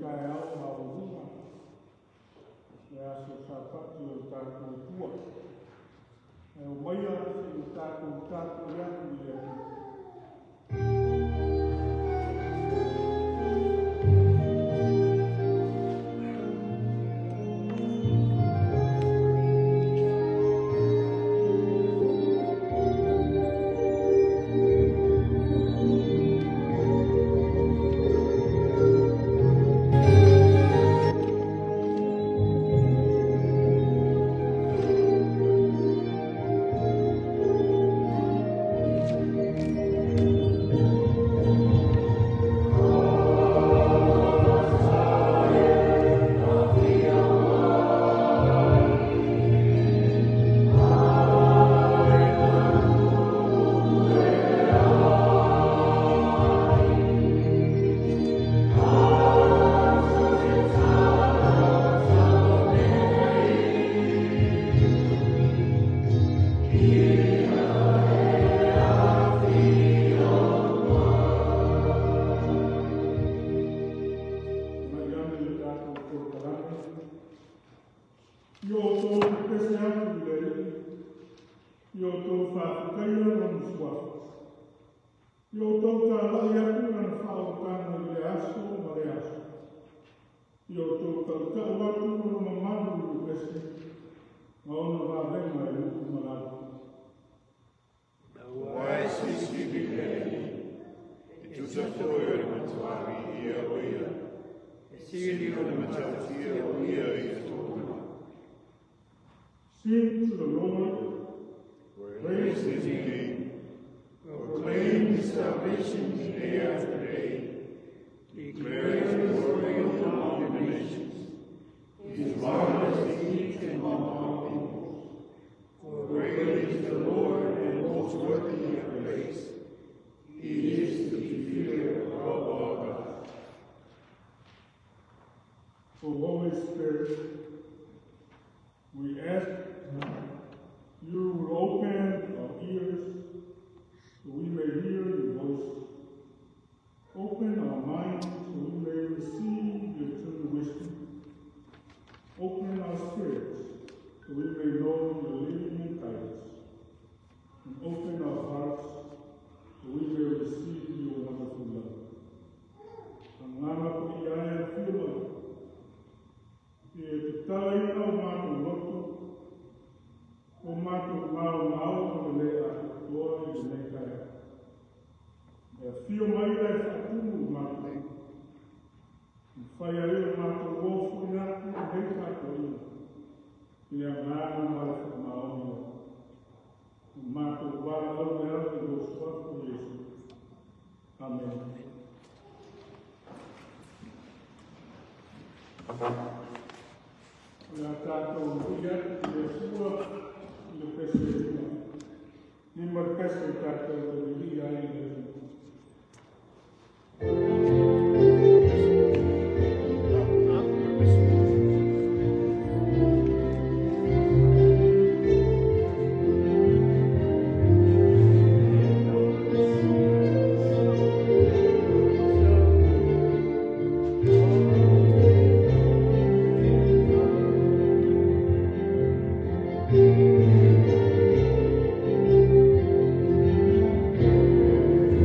Taeao maualuga, le aso Sapati o tatou Atua. E o maia se i tatou tapuai atu i le Atua. Sing to the Lord, praise his name, proclaim his salvation day after day, declare his glory among the nations, his marvelous deeds among all peoples. For great is the Lord and most worthy of praise. He is to be feared above all gods. O Holy Spirit, we ask you will open our ears so we may hear your voice. Open our minds so we may receive your true wisdom. Open our spirits so we may know your leading and guidance. And open our hearts so we may receive your wonderful love. Angana ko ia e whio mai. E te talaina o mātou loto, o mātou ngau ngau o le lea toa i le nei taeao. E whio mai lai whaatumu o mātou. I whai ai o mātou ofu i atu i nei tātou ina. I le angana ma le whakamaoni o. O mātou wala au le au i lo suafu o Iesu. Amen. O le a tātou hui atu i le Atua i le pese e lima. Lima le pese i tātou e vili ai i le Atua. Thank you.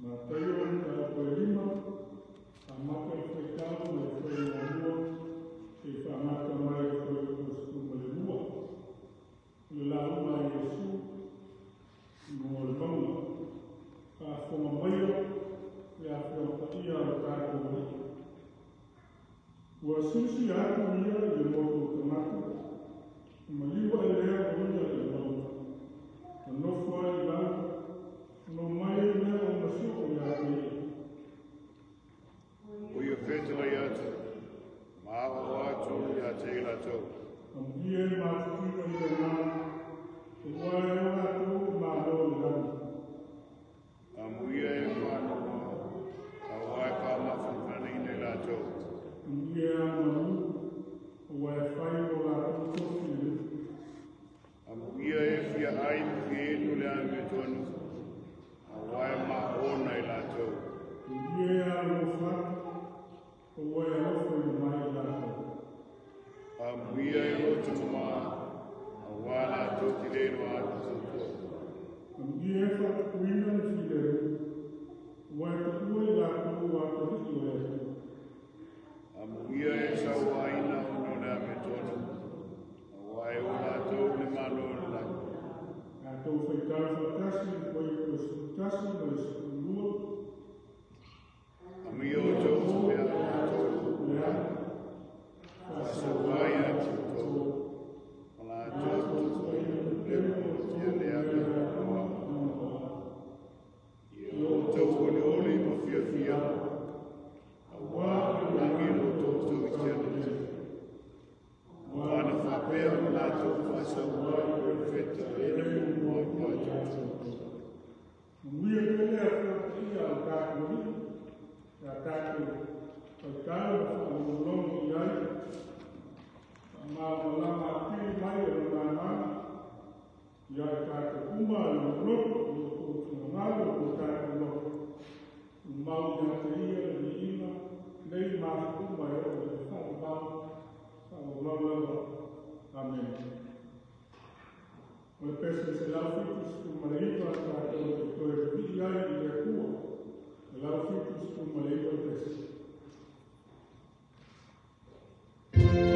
Mataio mataupu e 5, amata i le faitau mai le fuaiupu 1 seia faamata mai le fuaiupu 12. O le lauga a Iesu i luga o le mauga. Faafofoga maia le Afioga Paia a lo tatou Alii. Ua silasila atu ia i le motu o tagata, na maliu ae lea o ia i le mauga, na nofo ai i lalo, ona omai ai lea o ona soo ia te ia. O ia fetalai atu, ma aoao atu ia te i latou. Amuia e matutuina i le agaga, aua e o latou le Malo o le lagi. Amuia e faanoanoa, aua e faamafanafanaina i latou. Amuia e agamalu, aua e fai lo latou tofi le nuu. Amuia e fia ai ma fia inu le amiotonu, aua e maona i latou. Amuia e alolofa atu, aua e alofaina mai i latou. Amuia e loto mama, aua latou te le iloa atu se Atua. Amuia e faatupuina le filemu, aua e taua i latou o atalii o le Atua. Amuia e sauaina ona o le amiotonu, aua e o latou le Malo o le lagi. Tatou faitau faatasi i le fuaiupu 11 ma le 12. Amuia outou pe a latou Le a faasaua ai ia te outou, ma latou ia le amiotonu. Ia outou olioli ma fiafia, aua o le lagi lo outou itianeti. Aua na faapea ona latou faasaua ai i perofeta e na muamua ia te outou. Manuia tele Afioga Paia a lo tatou Alii, ia tatou faitau ma faalogologo i ai, faamalamalama atili mai e lona Agaga ia i tatou uma i lona loto, i lo outou finagalo, i lo tatou loto, tumau ia te ia le viiga nei ma aso uma e oo i le faavavau, faavavau lava. Amene. O le pese 179 tatou te toe vivii ai i le Atua. 179 le pese. Thank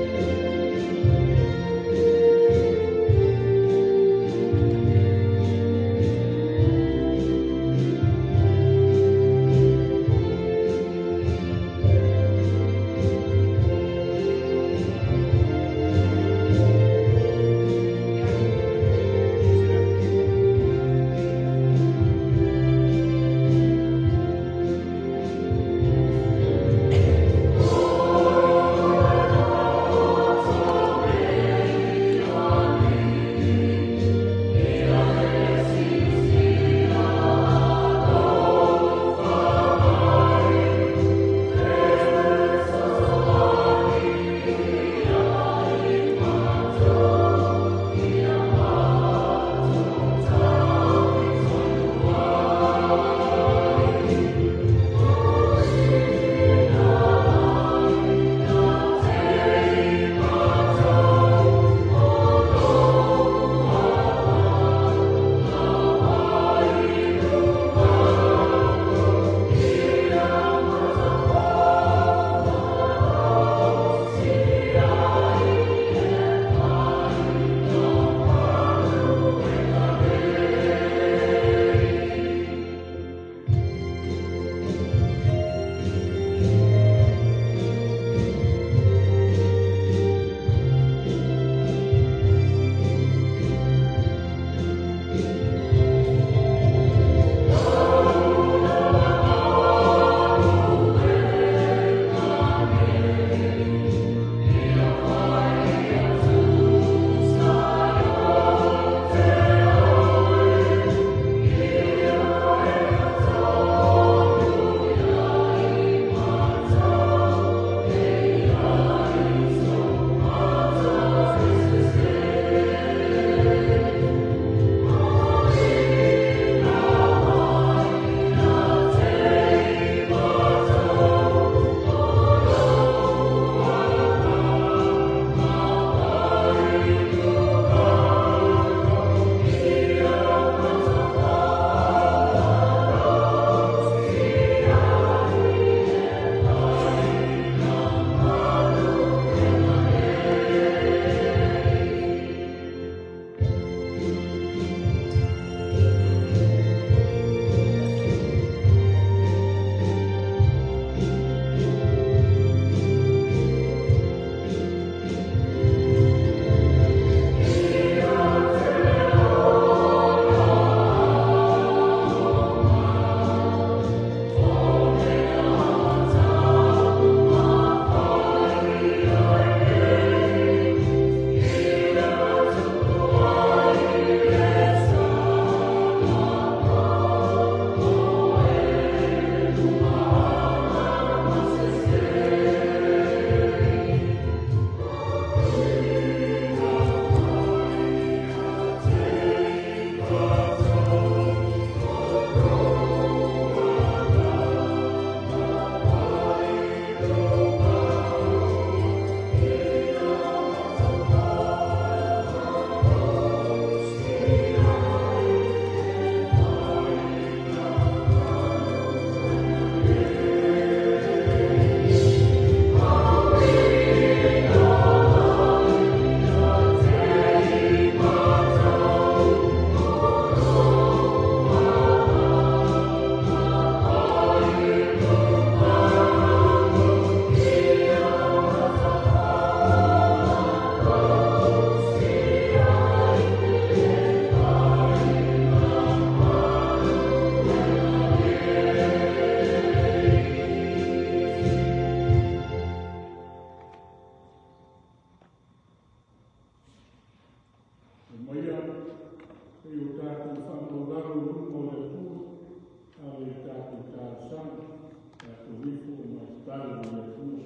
tatalo i le Atua.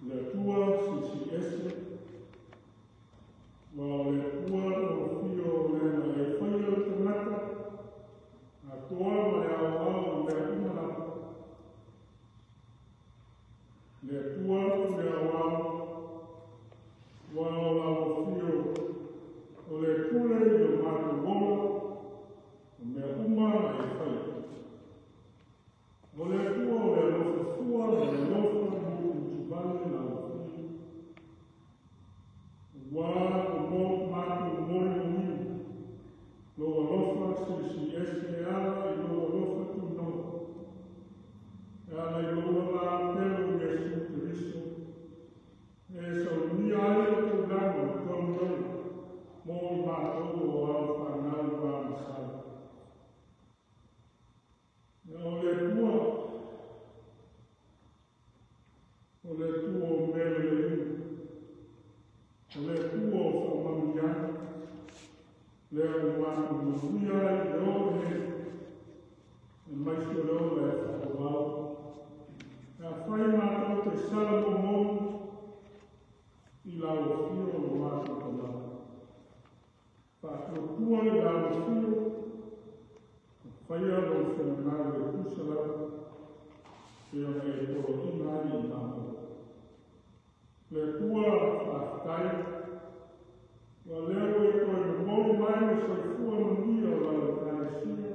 Le Atua Silisili Ese, ua o le Atua lou afio lea na e faia le tagata, atoa ma le aoao i mea uma lava. Le Atua le aoao, ua o lau afio o le pule i lo matou ola, o mea uma na e faia. O le Atua o le alofa fua ma le alofa mulimutivale lau afio. Ua o mo matou molimauina, lou alofa Silisili Ese e ala i lou alofa tunoa, e ala i lou ava pele o Iesu Keriso, e saunia ai le taulaga i tonu ai, mo i matou o au whanau wa masala. O le Atua, o le Atua o mele le ina, o le Atua o whaamanuiaga, lea ua matou manuia ai i le oo nei, e maisi o le ola e whaawau. E a whai mātou te sala momou i lau afio o lo matou talau. Whaatuatua i lau afio, o whaia lou whenangalo e tusa lava, pe ona e poloina ai i mātou. Le Atua whaafetai, ua lea ua e toe momoli mai le soifua manuia o lau Ekalesia,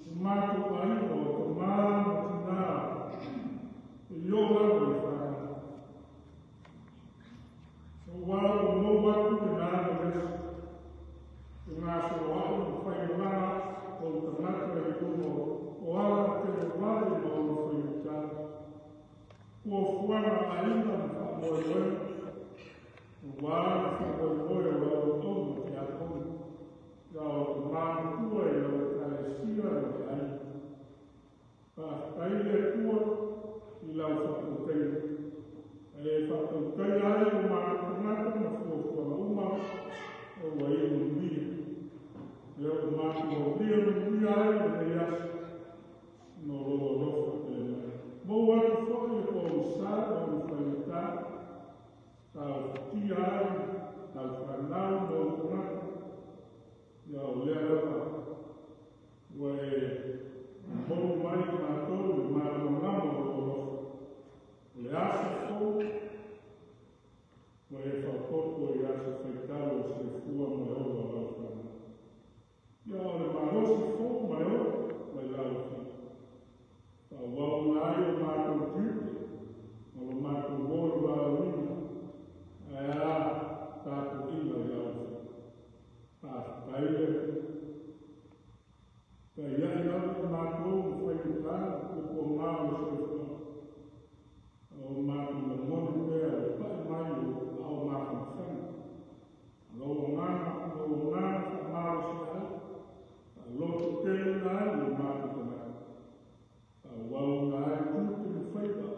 o matou aiga o tamā ma tinā, e i o lava i whanau. O wā o mou atu le nā ma lesi, o ngā solo au ma whaimalanga o tagata i luga o ala te wale ma ona whaiuta. Ua fuanga aiga ma whaamoemoe, o wā na whaamoemoe o lau auauna te akona, ia o te māmatua i lau Ekalesia ma le aiga. Whaafetai le Atua i lau whaatautaina. E whaatautaina ai o mātou tagata ma fuafuaga uma o ua i manuia. Lea ua matou aulia manuia ai lenei aso, no lou alofa tele mai. Mou atu foi le pogisa ma ona faigata, taofitia ai lau whanau ma ou tagata, ia o lea lava ua e momoli mai i matou le malamalama o lou alofa. O le aso fou, ua e faaopoopo i aso faitau o le soifua ma le ola o lau whanau. Ia o le malosi fou ma le ola mai lau afio. Whaauau ai o mātou tiute, ma lo mātou molo valaauina, ae a tātou ina i lau afio. Whaafetai le Atua. Ka iai lava o mātou ma whaiuta, o ko ngā o le soifua. O mātou lagona pea o le pae mai o ao mafanafana. Lou agaga whaamalosi ai, whaaloto tele ai o mātou tagata. Whaauau ai tute ma whaiva,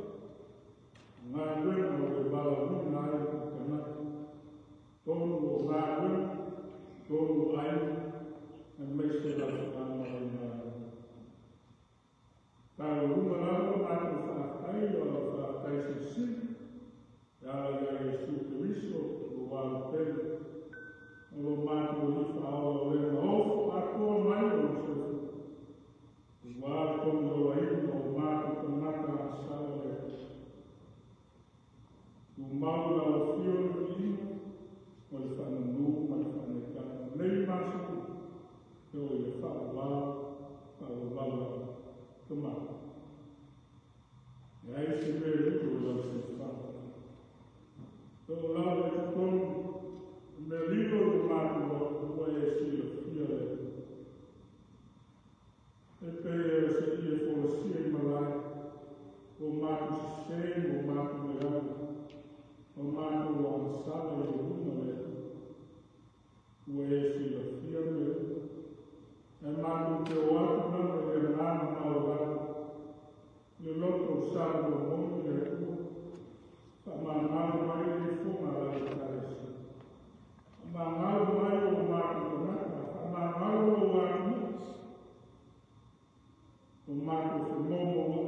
ngā luenga o le valaauina ai o tagata. Tonu o ngā luenga, tonu o aiga, e maise lau whaamalaina ai. Taualuga lava mātou whaafetai o lau whaafetai silisili, e ala ia Iesu Keriso, lo walo pele. O lo mātou i whaola o lea ofo atoa mai o lo soifua. Ua tonu o aina o mātou tagata agasala le Atua. Tumau lau afio le viiga, o le whaananu ma le whaanetanga. Nei maso, e o i le whaawau, whaawau lava, te mātou. E ai se mea lilo o lau soifua. E o lau e te tonu, mea lilo o mātou ua e silafia le Atua. E pe e se ia folasia i malae, o mātou sese mo mātou leaga, o mātou agasala i le luma le Atua. Ua e silafia le Atua. E mātou te o atu lava i le agaga maualalo, le loto o sa momoli le Atua, whaamangalo mai le ifoga a lau Ekalesia. Whaamangalo mai o mātou tagata, whaamangalo o atunuu, o mātou whemomo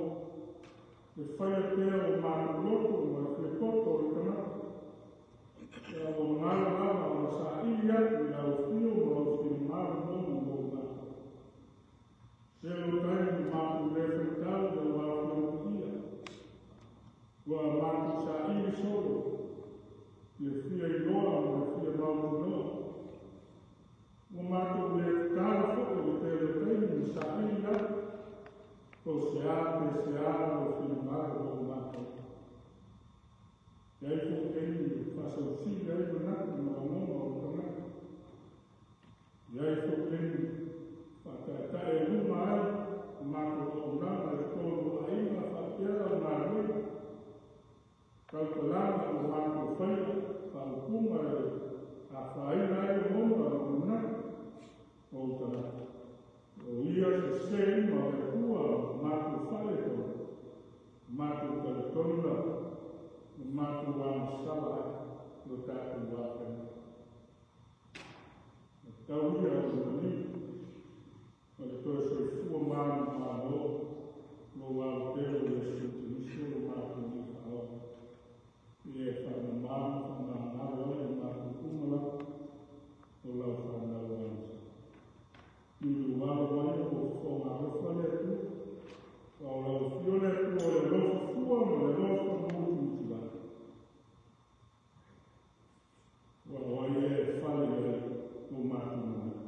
Le whaia pea o mātou loto ma le fiapoto o le tagata. Ia ua ngalo lava o le saili atu i lau afio ma lau finagalo moni mo mātou. Tele o taimi na mātou le faitau i lau Afioga Paia. Ua mātou saili solo i le fia iloa ma le fia mautinoa. Ua mātou le tatalo foi i le tele o taimi na saili atu po o se a pe se a lou finagalo mo mātou. E ai foi taimi e faasausili ai manatu ma lagona o le tagata. E ai foi taimi faataetae i luma ai o mātou auaunaga i totonu o aiga faapea lau galuega. Tautalaga ua mātou faia faaupuga e afaina ai lagona ma manatu o ou tagata. O ia sesē uma o le Atua ua matou faaletonu, matou talitonu lava, ma matou agasala ai i lo tatou va faigata. E tatau ia o le maliu ma le toe soifua manumalo lou aotele o Iesu Keriso lo matou Alii Faaola, i e faamama ma faamagalo ai i matou uma lava o lau fanau agasala. Liuliualo ai o fofoga alofa le Atua, aua o lau afio le Atua o le alofa fua ma le alofa mutimutivae. Ua o ai ea e fale i ai lo matou manatu?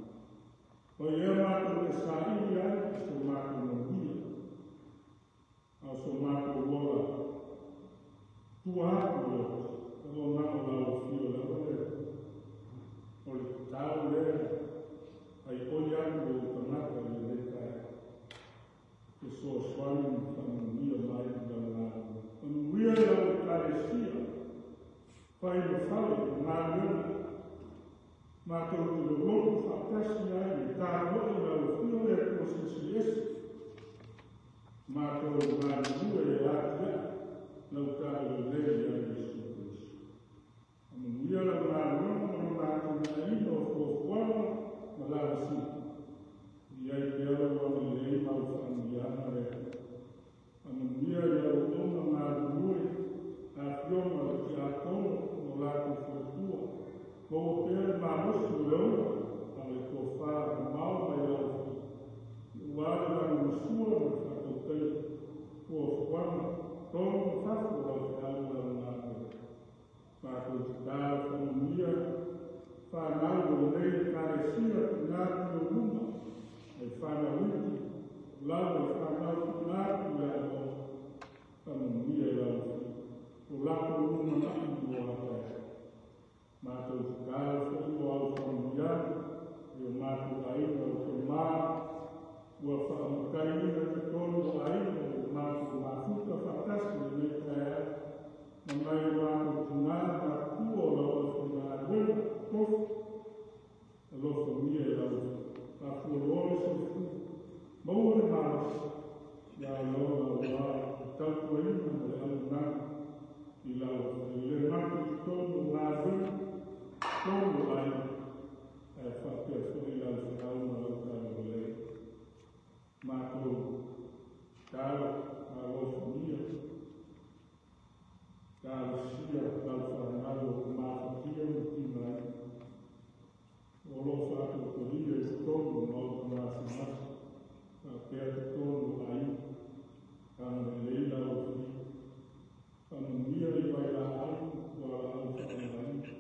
O ai ea matou te saili ai i so matou manuia, a o so matou ola tua atu i le oti, ua na o lau afio lava le Atua. O le tatalo lea ai oi atu o ou tagata i lenei taeao. Fesoasoani ma faamanuia mai i lau galuega. Manuia i lau Ekalesia, fai ma fale o galuega. Matou te lolotu faatasi ai e tapuai i lau afio le Atua Silisili Ese. Matou galulue e atiae lau talalelei ia Iesu Keriso. Faamanuia lau galuega ma lona atinaeina o fuafuaga ma lavasiga. I ai pea lau agalelei ma au faamanuiaga le Atua. Faamanuia i lau auauna galulue, afioga o le tiakono ma o latou faletua. Maua pea le malosi o le ola a o le tofa mamao mai lau afio. Aua le lagolagosua ma le faatautaia fuafuaga tonu ma fafo o lau feau ma lau galuega. Matou tatalo faamanuia fanau o lenei Ekalesia tuuina atu i ou luma, mai fanau iti, o lava i fanau tuuina atu i aoaoga. Faamanuia i lau afio, o latou lumanai mo a taeao. Matou tatalo foi mo au faamanuiaga i o matou aiga o tama ua faamataiina i totonu o aiga ua matou mafuta faatasi i lenei taeao, ma nai o matou tina matutua o lau aufaigaluega tofi. Alofagia e lau afio, faafualoa le soifua, maua le malosi ia lola aua le tautuaina ma le auaunaga i lau afio. E le gata i totonu o galuega, totonu o aiga, ae faapea foi lau feau ma lau talalelei. Matou tatalo ma alofagia, talosia lau fanau o mafatia ma tigaina, o lo o faatoatolia i totonu o maota gasegase, faapea totonu o aiga. Agalelei lau afio, faamanuia i vailaau fualaau faaogaina,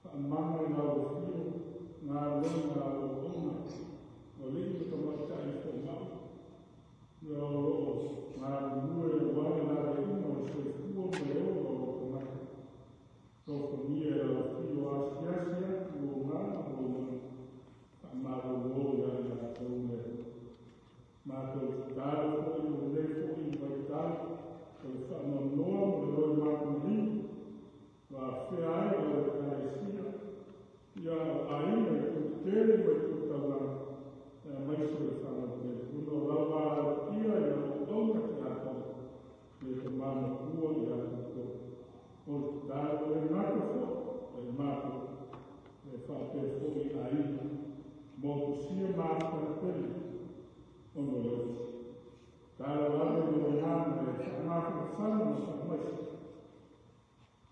faamama i lau afio galuega a auauna, o alii ma tamaitai fomai, ia o lo o galulue aua le laveaiina o le soifua ma le ola o tagata. Alofagia e lau afio asiasi atu lou agaga ma lou loto, faamalolo ia i latou le Atua. Matou tatalo foi mo lenei foi vaitau o le faanoanoa ma le loimatumalima, ua afea ai lau Ekalesia, ia o aiga i itu tetele ma itu taulaga, aemaise o le fanau tele. Ona o lau valaautia i lau auauna tiakono, le tama matua ia outou. O le tatalo e gata foi e matou, e faapea foi i aiga, motusia ma afatele ona o le oti. Tatalo ave i lou agaga e faamafua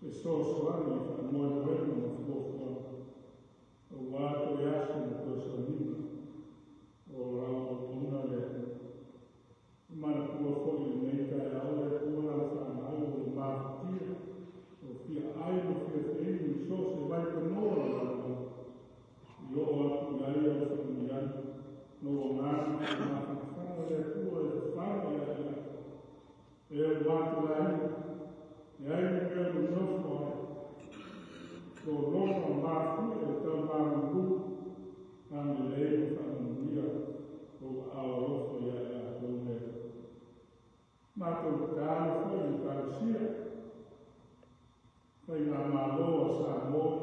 Fesoasoani i faamoemoega ma fuafuaga auā toe aso ma toe sauniga o lau auauna le Atua. E manatua foi i lenei taeao le Atua lau fanau o lo mafatia, o fia ai ma fia feinu i so o se vaipanoa o le lalolagi, i oo atu i ai au faamanuiaga, lou agaga faamafanafana le Atua e fafaga ia i latou, e ua atulaina, leai ni mea o nonofo ai, lologa mafuie le taumalulu, agalelei ma faamanuia lou aao alofa ia i latou le Atua. Matou tatalo foi i Ekalesia, faigamalo a Samoa,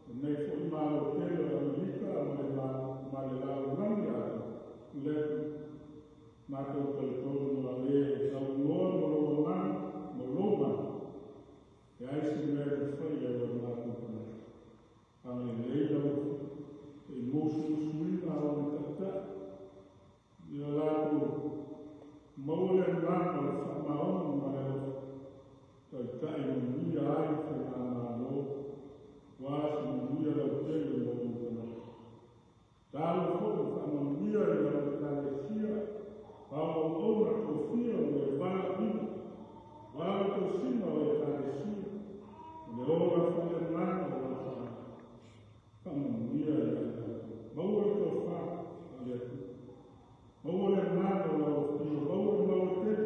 lenei foi Malo tele o Amerika ma le lalolagi atoa, le Atua. Matou talitonu ua e taunoa ma lou agaga ma lou mana, leai se mea e mafai e o matou tagata. Agalelei lau Afioga, e musumusuina o le taitai, ia latou maua le agaga o le faamaoni ma le alofa, taitai manuia ai le faigamalo, aua se manuia lautele mo ou tagata. Tatalo foi ma faamanuia i lau Ekalesia, ao auauna tofia o le valaauina, aua le tausiga o Ekalesia, o le ola faaleagaga o lau fanau. Faamanuia ia i latou. Maua le tofa a le Atua. Maua le agaga o lau Afio, maua le maua tele,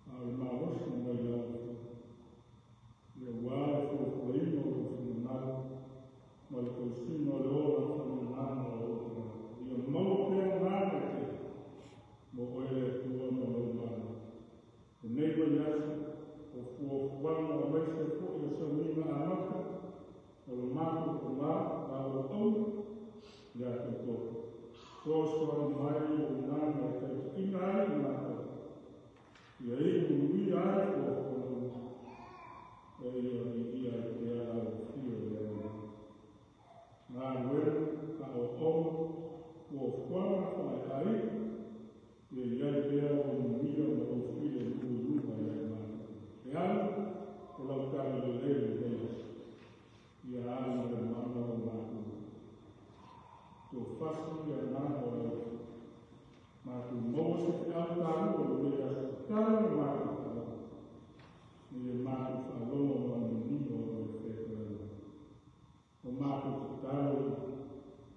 a o le malosi mai lau Afio. Ia ua le fuafuaina o lou finagalo, ma le tausiga o le ola faaleagaga o ou tagata. Ia maua pea agaga tele, mo oe le Atua ma lou Malo. Lenei vaiaso, o fuafuaga aemaise foi o sauniga amata, o le matou tamā, a o auauna, ia tatou. Fesoasoani mai lou agaga e taitaiina ai i matou, ia iu manuia ai fuafuaga uma, e ia viia ai pea lau Afio i le agalelei. Galuega, aoaoga, fuafuaga faaleaiga, ia i ai pea lou manuia ma lou filemu i luga ia i matou. E alu o lau tagalelei i lenei aso, ia alu ma le mana o matou. Toafasi le agaga o lau Afio. Matou maua se feau taua o lenei aso, tatalo le matou faalogo. Ia matou faalogo ma le manino o le fetalaiga. O matou tatalo ia,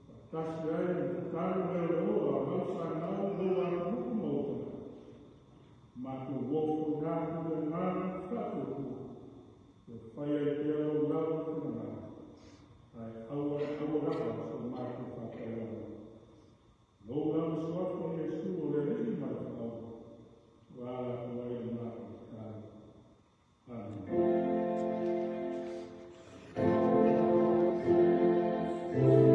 faatasi ai le tatalo lea o le ola o lau fanau, lou atunuu ma ou tagata. Matou ofoina atu le agaga faatuatua, ia fai ai pea lou lava finagalo, ae aua aua lava so matou faatauaga. Lou lava suafa o Iesu o le Alii ma le Faaola, ua ala atu ai le matou tatalo. Amene. Oh.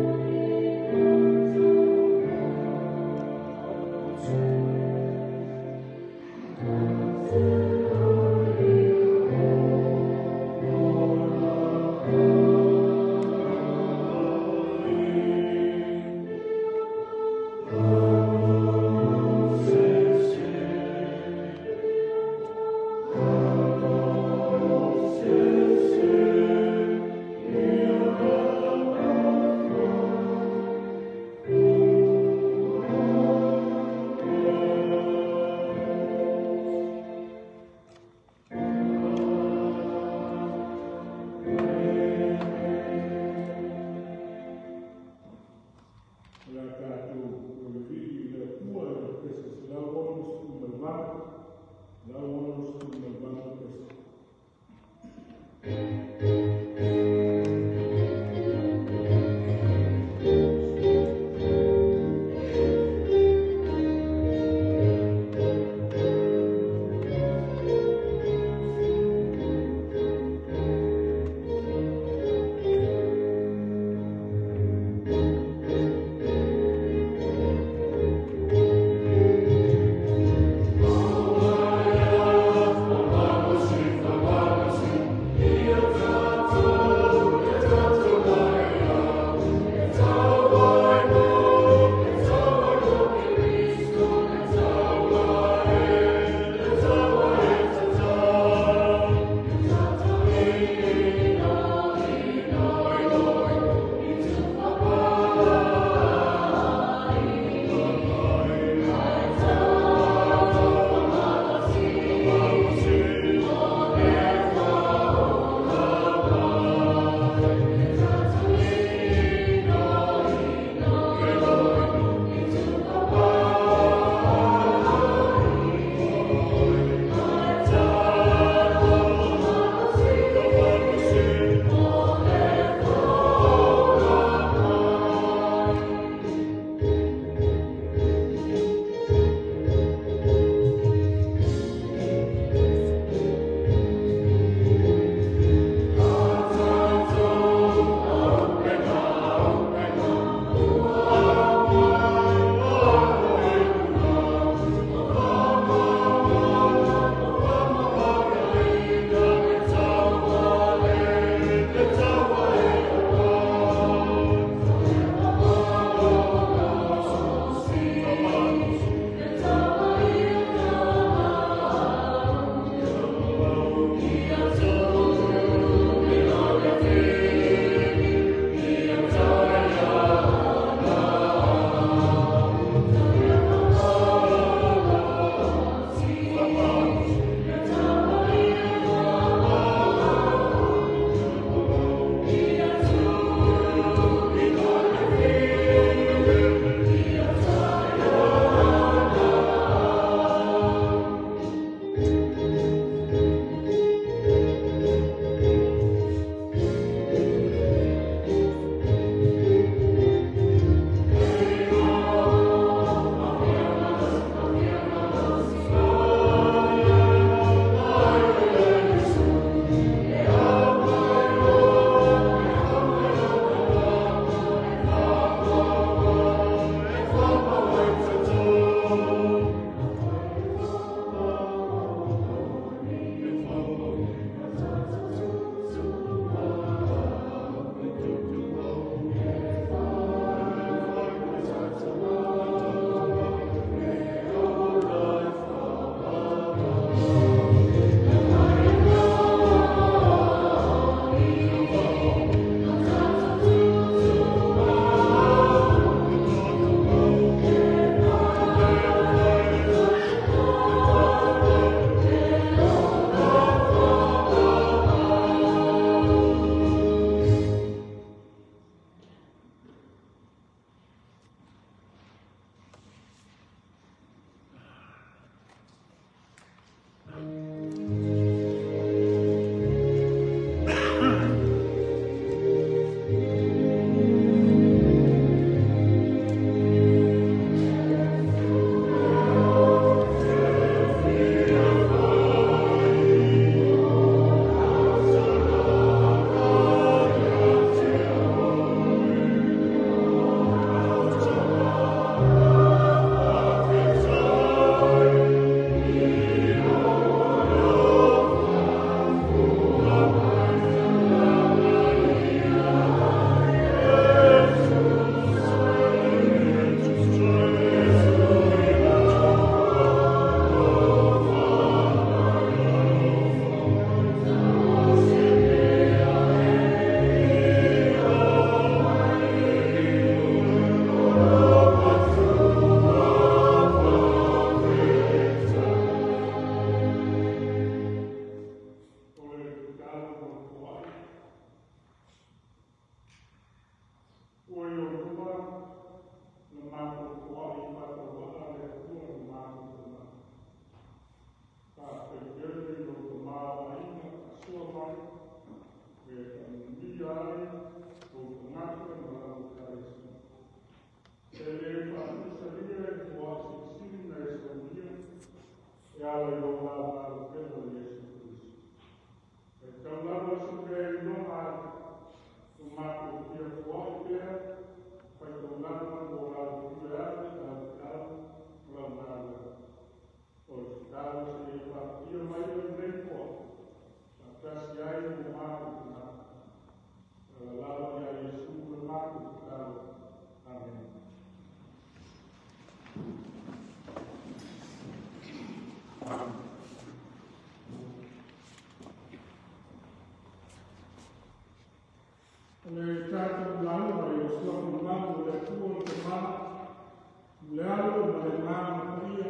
Alo ma le Agaga Paia.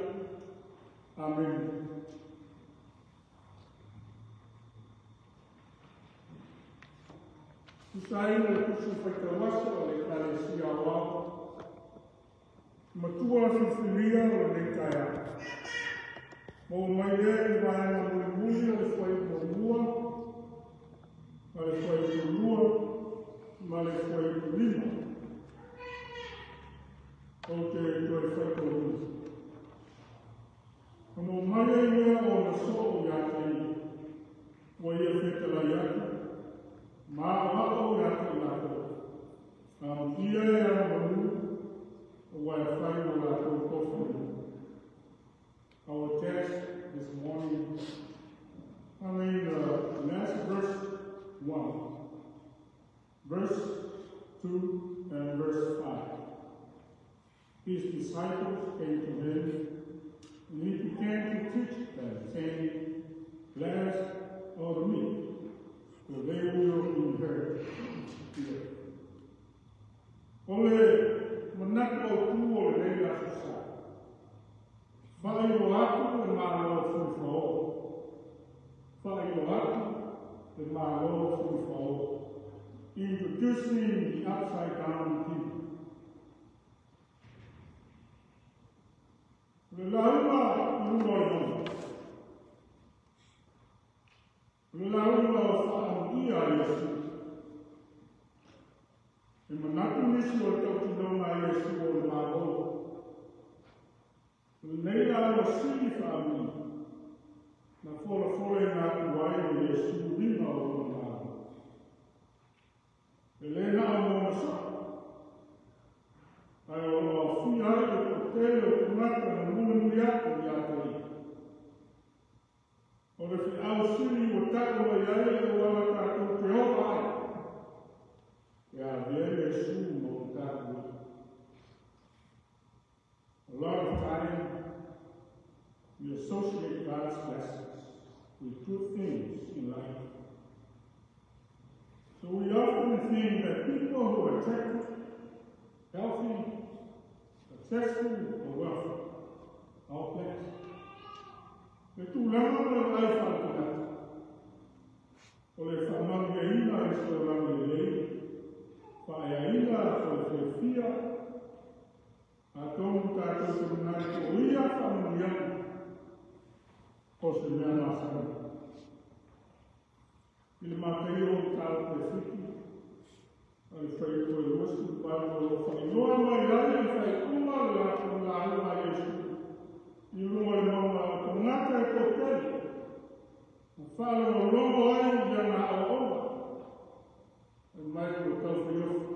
Amene. Tusaina le tusi faitauaso o le Ekalesia Aoao, matua filifilia o lenei taeao. Maua mai lea i le vaega mulimuli o le fuaiupu muamua, ma le fuaiupu lua, ma le fuaiupu 5. Ou te toe faitauina. Na maua mai ai lea o na soo ia te ia, ua ia fetalai atu, ma aoao ia te i latou. Amutia e ana manu, ua e fai mo latou tofi. Our text this morning, I mean the last verse 1, verse 2, and verse 5. His disciples came to him, and he began to teach them, saying, Blessed are the meek, for they will inherit the earth. O le manatu au tu o le lenei aso sa. Faailoa atu le Malo fuifao. Faailoa atu le Malo fuifao. Introducing the upside down kingdom. O le lauga i luga o le mauga. O le lauga o faamuia a Iesu. E manatu nisi o le tautinoga a Iesu o le Malo. O lenei lauga sili faamuia. Na folafola ina atu ai o Iesu lima o lona Malo. E le na o mona soo. Ae o lo aofia ai le toatele o tagata na mulimuli atu ia te ia. O le feau sili ua tau mai ai le auala tatou te ola ai. E avea Iesu ma o tatou. A lot of time, we associate God's blessings with good things in life. So we often think that people who are attractive, healthy, successful, or wealthy are blessed. Le tulaga o le vaai faale-tagata, o le faamanuiaina i se olaga lelei, faaeaina falefiafia, atonu tatou te manatu o ia faamanuiaga o se mea masani. I le Mataio o le mataupu e 7, a le fuaiupu e 28 o lo o faailoa mai ai le faaiuga o le latou lauga a Iesu i luga o le mauga o tagata e toatele, na faalogologo ai i ana aoaoga, fai mai ua taufaiofi.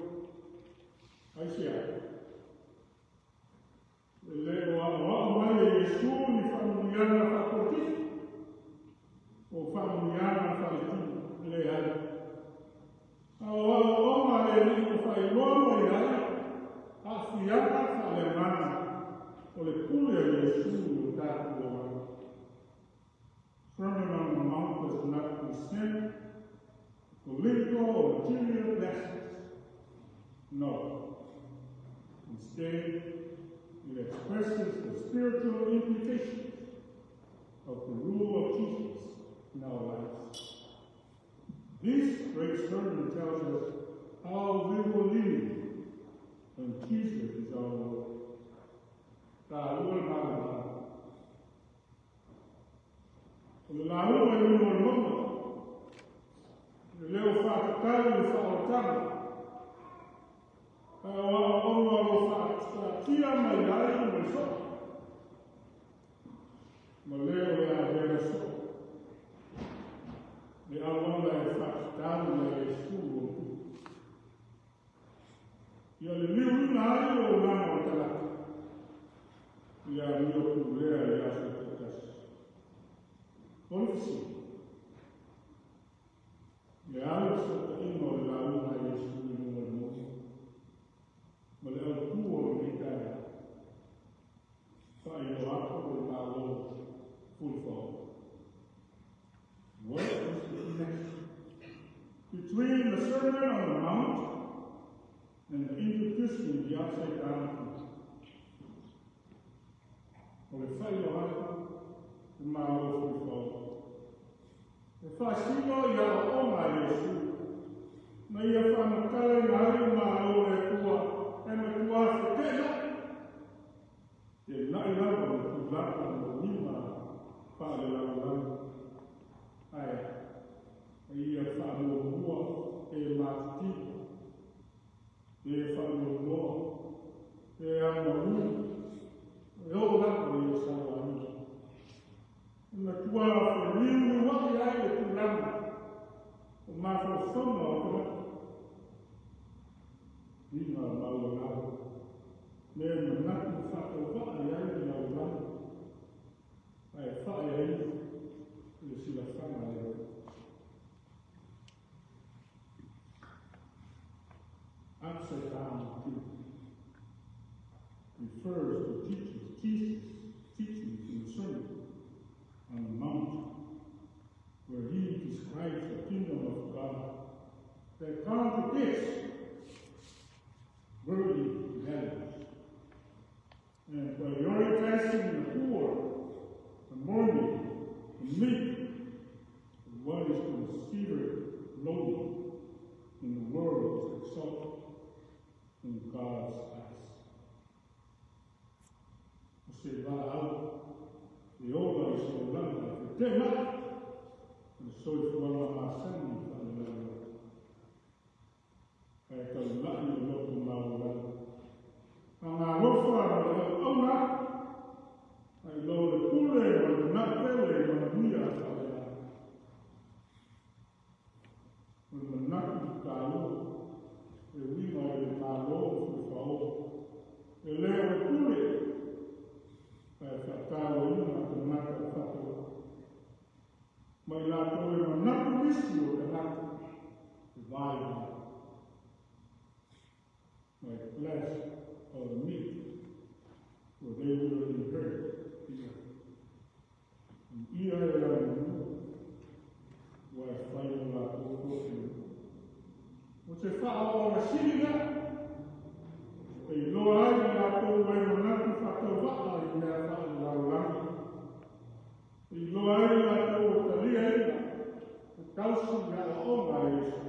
Aisea? E le o aoao mai e Iesu ni faamanuiaga faapolokiki, o faamanuiaga faaletino, leai. A o aoaoga a le Alii ua faailoa mai ai, aafiaga faaleagaga o le pule a Iesu o tatou olaga. Sermon on the Mount does not present political or material blessings. No. Instead, it expresses the spiritual implications of the rule of Jesus in our lives. This great sermon tells us how we will live when Jesus is our Lord. Ta lua le malamalama. O le lauga i luga o le mauga, le leo faatatau i le faaolataga, ae o aoaoga o lo faataatia mai ai ma le soo, ma le o le avea le soo. Le auala e faatatau ia Iesu o tu. Ia le liuina ai o olaga o le tagata, ia amio pulea i aso taitasi. O le fesili, le a le fesootaiga o le lauga a Iesu i luga o le mauga, ma le autu o lenei taeao, faailoa atu o le Malo fuifao. What is the connection between the Sermon on the Mount and the introducing the upside down kingdom? O le whailoa le malo fuifao. E whaasino ia o onga Yesu. Na ia whamatala i ngā ai malo le tua e matua whetena. E nai lava le tūlaka mo nima whaale lau. Ai, ia whaamua e mātitio. E whaamua e amalu. E o lako i e sawa. Na tua wheliu wai ai e tūlanga. O mawhawhonga o kona. Inga maulau. Me manatu whakawaa i ai le laulau. Ai whae ai le silafanga le. Upside down kingdom refers to Jesus' teachings in the Sermon on the Mount, where he describes the kingdom of God that contradicts worldly values and prioritizing the poor, the mourning, the meek, and what is considered lowly in the world is exalted in God's eyes. O se au, e ola i se olanga e te mai, o soifuaga masani faalelalo. Ae taulai o loto maualalo. Agalofa ma le auauna, ai lo le pule ma le manapele ma manuia faalelalo. O le manatu i tāua, e uiga i le malo fuifao, e leo e pule, ae faatauaina tagata o fafo. Mai latou e manatu nisi o tagata, e vaivai. My blessed are the meek, for they will inherit the earth. Ia e la manu, ua e whai o latou tofi. O te whaa o la siliga, e iloa ai i latou e manatu whatauvaa i mea whaalalaulangi. E iloa ai i latou o talia ina, o tausi i aoaoga a Iesu.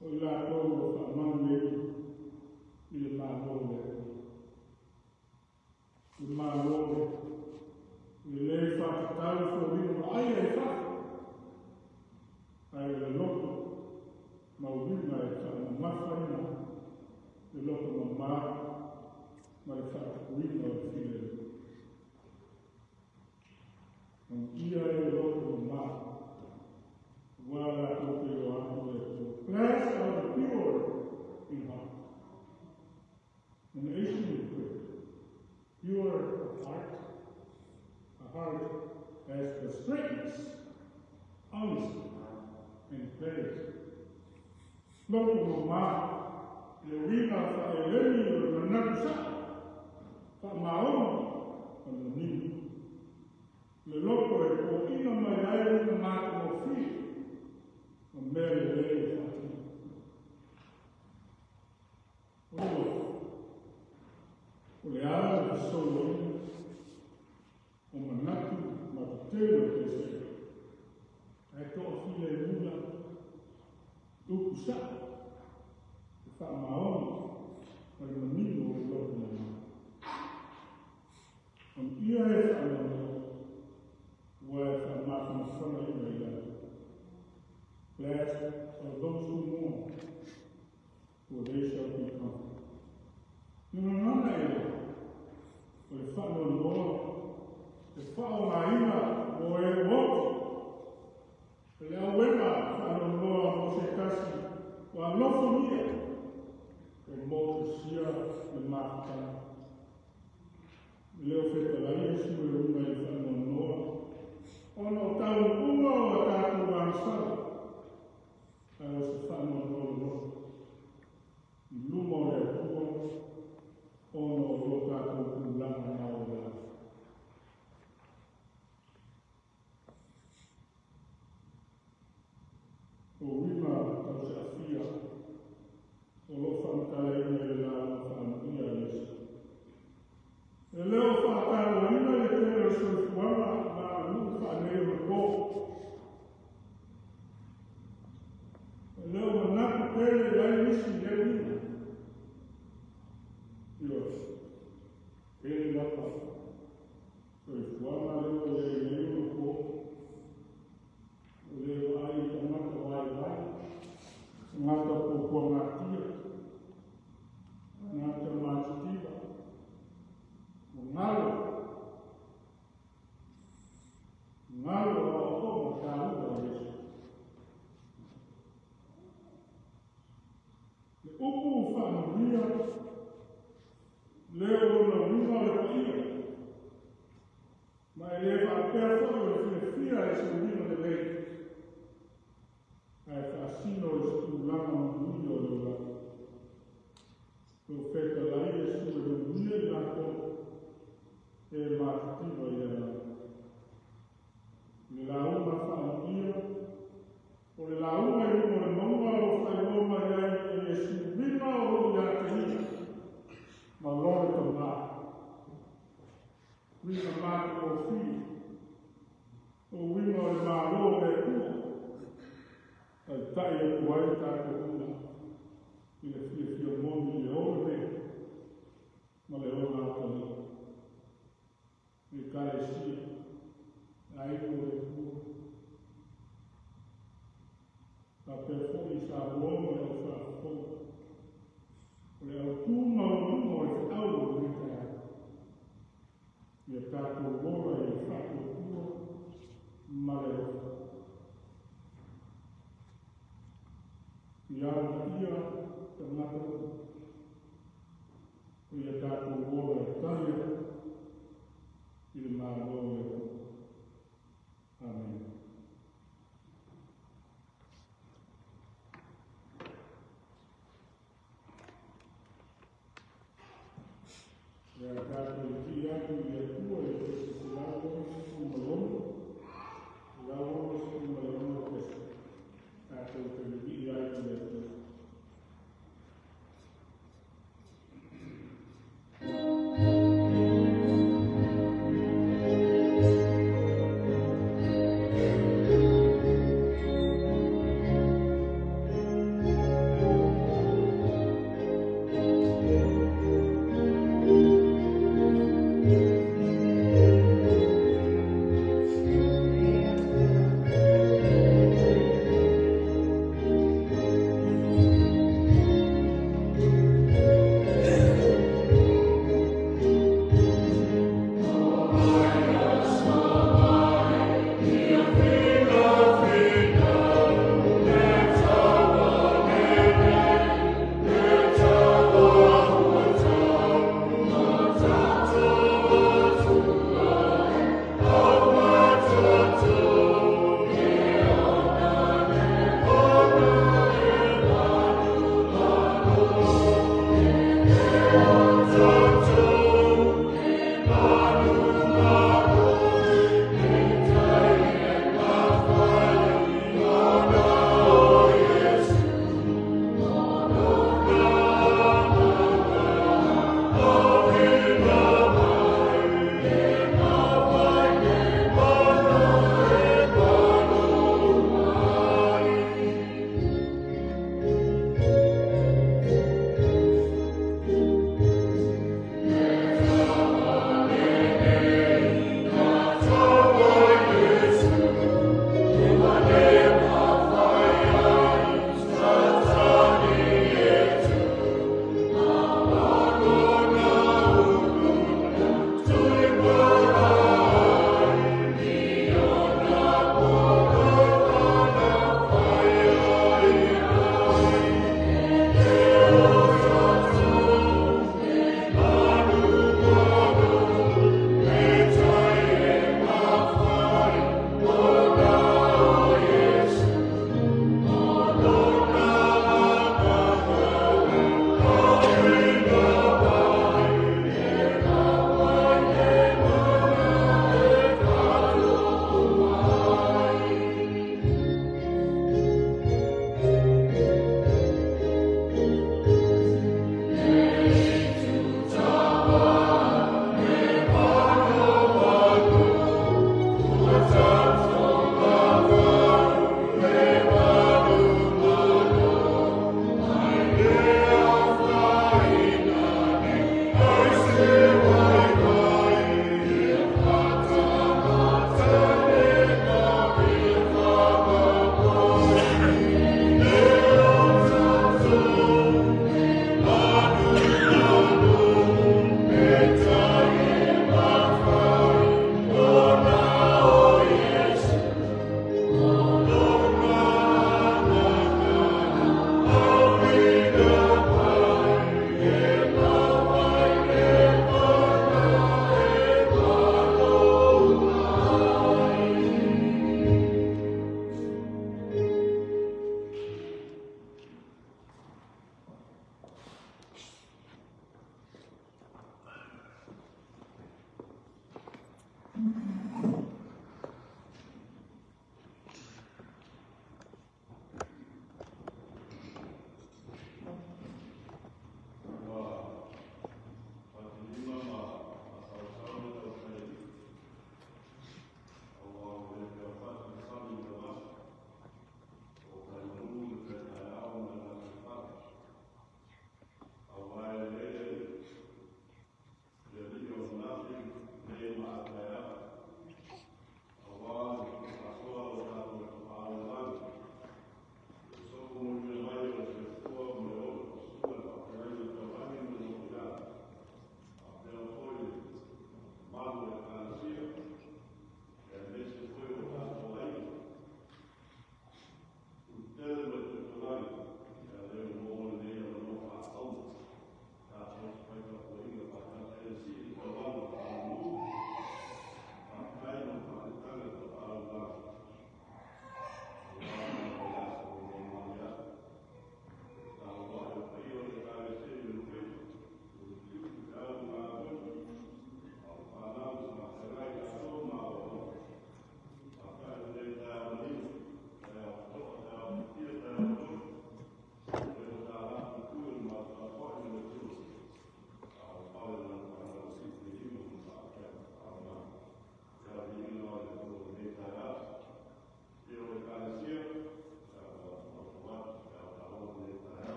O i latou o whaamanu e i le malo le. Le malo le. Le le whakatau fōlino ma ai e whafo. Ai le loto mauina e whaamamafa ina le loto mamā ma le whaatakuina o le file. Ang ia e loto mamā wa latou te o atu le tua. Blessed are the pure in heart. And the Asian put pure of heart, a heart has the straightness, honesty, and clarity. Loto mamā, le uiga whaelemi o le manatu sa, whaamaono o le manino. Le loto e pōina mai ai uiga mātagofie, o mea le lei e whaatino. O le loto, o le ala le fesoloina, o manatu ma tetele o te se. Ae toafia e mula, upu sa, e whaamaono, ma le manino o le loto mamā. On ia e whaanono, ua e whaamafanafana ina i latou. Blessed are those who mourn, for they shall be comforted. Nunanana e o le whaanonoa, e whaongaina mo e uoto. E le auega whaanonoa mo se tasi, o alofonia, e motusia le mafutanga. Leo whetalaia si e unga i whaanonoa, ona o taunuunga o a tātou agasala, ae o se whaanonoa le loto. I luma o le Atua, ona o lo tātou tūlanga maualalo. O uiga tauseafia, o lo whamatalaina i le lauga whaamuia a Iesu. E leo whaatauina le soifuaga ma aganuu faaneionapo. E le o manatu tele i ai nisi i lea uiga. Ioe, tele lava soifuaga lea ua i ai nei ona po. Ua le vaai i tagata vaivai, tagata puapuagatia, tagata matitiva, ua galo, galo aoaoga taua a Iesu. Le upu faamanuia, le o lona uiga o le paia, ma e le faapea foi o le fiafia i se uiga lelei, ae faasino i se tulaga manuia o le olaga. O lo o fetalai Iesu e manuia i latou e matitiva i le agaga. I le lauga faamanuia, o le lauga i luga o le mauga o lo o faailoa mai ai e Iesu uiga o lo o ia te ia ma lona Tamā. Uiga matagofie, o uiga o le Malo o le Atua, taitai atu ai tatou uma i le fiafia moni i le ola nei ma le ola atalii. Ekalesia, aiga o le Atua, faapea foi Samoa ma le au faafofoga. O le autū maualuga o le feau o lenei taeao, ia tatou ola i le faatuatua ma le alofa. Ia amanaia tagata uma, o ia tatou ola e tali atu i le Malo o le Atua. Amene. Ia tatou lipii atu i le Atua i le pese 166, 166 pese. Tatou te lipii ai i le Atua. Thank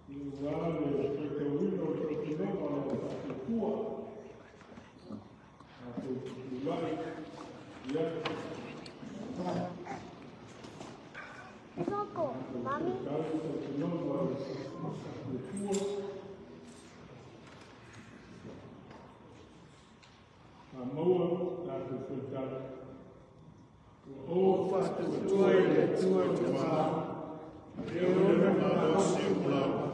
Ua le faitauina o le tautinoga o lau faatuatua. Tatou tutulai, ia. Mommy. Tali le tautinoga o lau faatuatua. A maua tatou faitau. Ua O faatuatua i le Atua Tama, le ona le malosi o lava,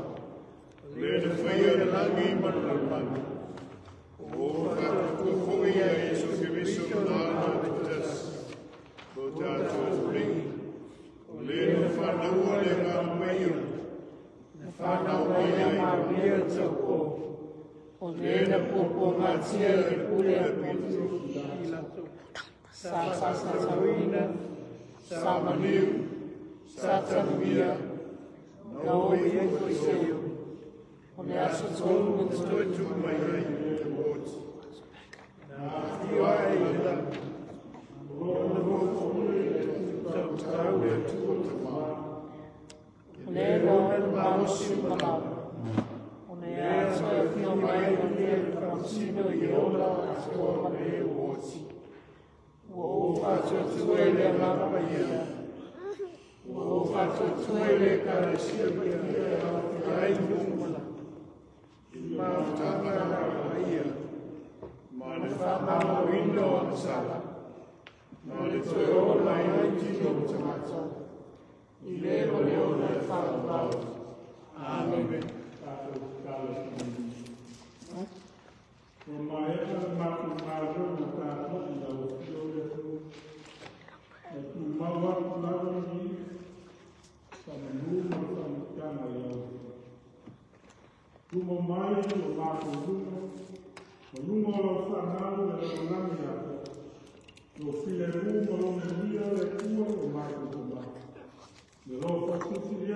le na faia le lagi ma le lalolagi. O faatuatua foi ia Iesu Keriso lana Toatasi, lo tatou Alii, o le na fanaua le Agaga Paia, na fanau mai ai ia Maria taupo, o le na puapuagatia i le pule a Ponto Pilato, sa faasasauina, sa maliu, sa tanuia, na o i ai Koliseo, o le aso tolu na toe toe tuu mai ai i le oti. Na afio ai i le lagi, O le nofo i le tautau le Atua Tama, o le na ona le malosi o malava, o le a toe afio mai ai o le faamasino i le ola atoa ma le ua oti. Ua ou faatuatua i le Agaga Paia, ua ou faatuatua i le Ekalesia Paia e aofia ai nuu ma i le mafutaga a le Paia, ma ma le le faamagaloina o agasala, ma le toe ola ai o tino o tagata, i le ma le ola e faavavau. Amene. Tatou tatalo filemu. Ua maea le matou galuega tapuai lau Afioga le Atua. E tumau atu lava i faamanu ma le faamatalaga i lau Afioga. Tuma mai o matou luma, ma luga o lau fanau le lalolagi atoa. Lou filemu ma lou manuia le Atua o matou Tama. Le alofa silisili